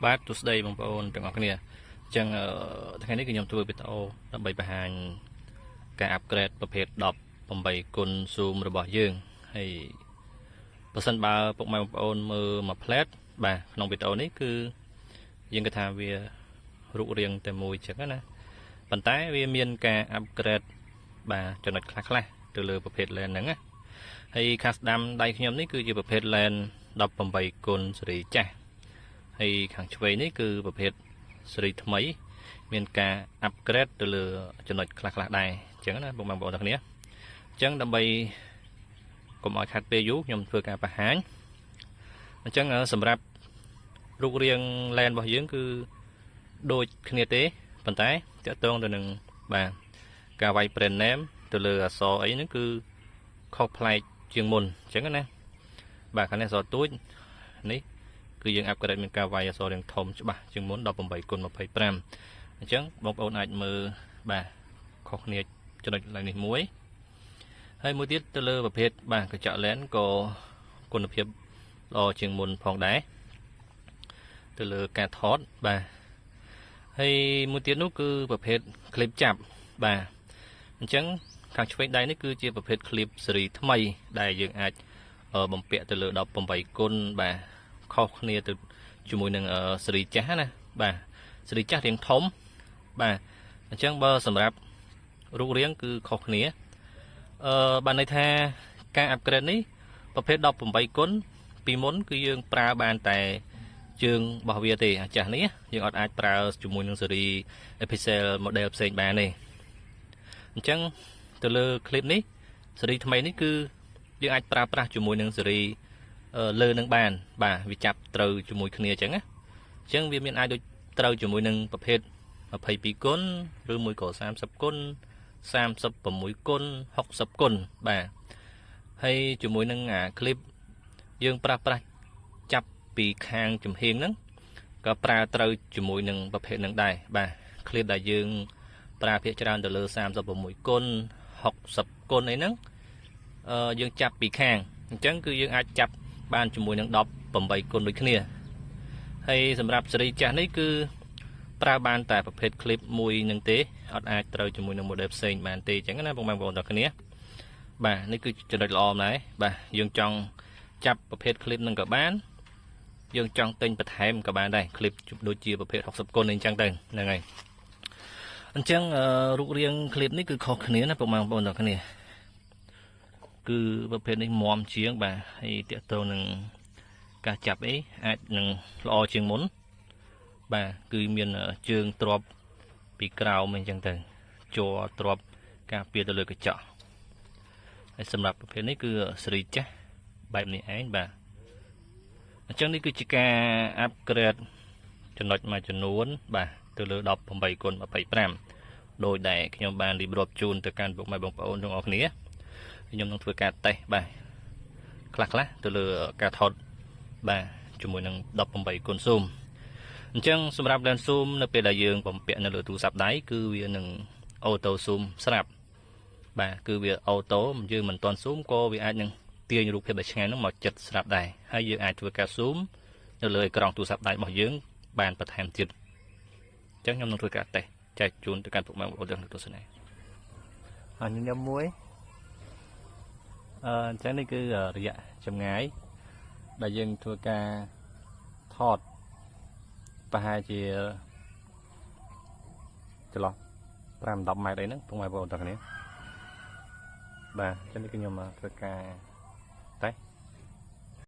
បាទសួស្តីបងប្អូនទាំងអស់គ្នាអញ្ចឹងថ្ងៃនេះគឺខ្ញុំធ្វើវីដេអូដើម្បីបង្ហាញការ upgrade ប្រភេទ18គុណ zoom របស់យើងហើយបើសិនបើពុកម៉ែបងប្អូនមើលមួយភ្លែតបាទក្នុងវីដេអូនេះគឺយើងគិតថាវារូបរាងតែមួយចឹងណាប៉ុន្តែវាមានការ upgrade បាទចំណុចខ្លះខ្លះទៅលើប្រភេទ lens ហ្នឹងណាហើយខាងស្ដាំដៃខ្ញុំនេះគឺជាប្រភេទ lens 18គុណស៊េរីចាស់ ហើយខាងឆ្វេងនេះគឺប្រភេទស៊េរីថ្មី មានការ upgrade ទៅលើចំណុចខ្លះៗដែរអញ្ចឹងណាបងប្អូនទាំងគ្នាអញ្ចឹងដើម្បីកុំឲ្យខាត់ពេលយូរខ្ញុំធ្វើការបង្ហាញអញ្ចឹងសម្រាប់រូបរាង lens របស់យើងគឺដូចគ្នាទេប៉ុន្តែតាក់ទងទៅនឹងបាទការវាយ brand name ទៅលើអក្សរអីហ្នឹងគឺខុសប្លែកជាងមុនអញ្ចឹងណាបាទខាងនេះអក្សរតូចនេះ គឺយើង upgrade មានការវាយអក្សររាងធំច្បាស់ជាងមុន18គុណ25អញ្ចឹងបងប្អូនអាចមើលបាទខុសគ្នាចំណុចឡើងនេះមួយហើយមួយទៀតទៅលើប្រភេទបាទកញ្ចក់ lens ក៏គុណភាពល្អជាងមុនផងដែរទៅលើការថតបាទហើយមួយទៀតនោះគឺប្រភេទ clip ចាប់បាទអញ្ចឹងខាងឆ្វេងដៃនេះគឺជាប្រភេទ clip ស៊េរីថ្មី ដែលយើងអាចបំពាក់ទៅលើ18គុណបាទខុសគ្នាទៅជាមួយនឹងស៊េរីចាស់ណាបាទស៊េរីចាស់រាងធំបាទអញ្ចឹងបើសម្រាប់រូបរាងគឺខុសគ្នាបានន័យថាការ upgrade នេះប្រភេទ18គុណពីមុនគឺយើងប្រើបានតែជើងរបស់វាទេអាចាស់នេះយើងអត់អាចប្រើជាមួយនឹងស៊េរី Pixel model ផ្សេងបានទេអញ្ចឹងទៅលើ clip នេះស៊េរីថ្មីនេះគឺយើងអាចប្រើប្រាស់ជាមួយនឹងស៊េរី លើនឹងបាន បាទវាចាប់ត្រូវជាមួយគ្នាអញ្ចឹងណាអញ្ចឹងវាមានអាចដូចត្រូវជាមួយនឹងប្រភេទ22គុណឬមួយក៏30គុណ36គុណ60គុណបាទហើយជាមួយនឹងអា clip យើងប្រាស់ប្រាស់ចាប់ពីខាងចំហៀងហ្នឹងក៏ប្រើត្រូវជាមួយនឹងប្រភេទហ្នឹងដែរបាទ clip ដែលយើងប្រើភាគច្រើនទៅលើ36គុណ60គុណអីហ្នឹងយើងចាប់ពីខាងអញ្ចឹងគឺយើងអាចចាប់បានជាមួយនឹង18គុណដូចគ្នាហើយសម្រាប់ស៊េរីចាស់នេះគឺប្រើបានតែប្រភេទ clip មួយនឹងទេអត់អាចត្រូវជាមួយនឹង model ផ្សេងបានទេអញ្ចឹងណាបងប្អូនទាំងគ្នាបាទនេះគឺចំណុចល្អម្ល៉េះបាទយើងចង់ចាប់ប្រភេទ clip នឹងក៏បានយើងចង់ទិញបន្ថែមក៏បានដែរ clip ដូចជាប្រភេទ60គុណអីចឹងទៅហ្នឹងហើយអញ្ចឹងរូបរាង clip នេះគឺខុសគ្នាណាបងប្អូនទាំងគ្នាគឺប្រភេទនេះមាំជាងបាទហើយតាក់ទងនឹងការចាប់អីអាចនឹងល្អជាងមុនបាទគឺមានជើងទ្របពីក្រោមអីចឹងទៅជ័រទ្របការពារទៅលើកញ្ចក់ហើយសម្រាប់ប្រភេទនេះគឺស៊េរីចាស់បែបនេះឯងបាទអញ្ចឹងនេះគឺជាការ upgrade ចំណុចមួយចំនួន បាទទៅលើ18គុណ25ដោយដែលខ្ញុំបានរៀបរាប់ជូនទៅកាន់ពុកម៉ែបងប្អូនទាំងអស់គ្នាខ្ញុំនឹងធ្វើការតេស្តបាទខ្លះខ្លះទៅលើការថតបាទជាមួយនឹង18គុណ zoom អញ្ចឹងសម្រាប់ lens zoom នៅពេលដែលយើងបំពាក់នៅលើទូរស័ព្ទដៃគឺវានឹង auto zoom ស្រាប់បាទគឺវា auto យើងមិនទាន់ zoom ក៏វាអាចនឹងទាញរូបភាពដែលឆ្ងាយនោះមកចិត្តស្រាប់ដែរហើយយើងអាចធ្វើការ zoom នៅលើអេក្រង់ទូរស័ព្ទដៃរបស់យើងបានបន្ថែមទៀតអញ្ចឹងខ្ញុំនឹងធ្វើការតេស្តចែកជូនទៅកាន់ពុកម៉ែបងប្អូនទាំងទស្សនាហើយខ្ញុំមួយអញ្ចឹងនេះគឺរយៈចម្ងាយដែលយើងធ្វើការថតប្រហែលជាចន្លោះ5 10ម៉ែត្រអីហ្នឹងពុកម៉ែបងប្អូនទាំងគ្នាបាទអញ្ចឹងនេះគឺខ្ញុំធ្វើការតេស្ត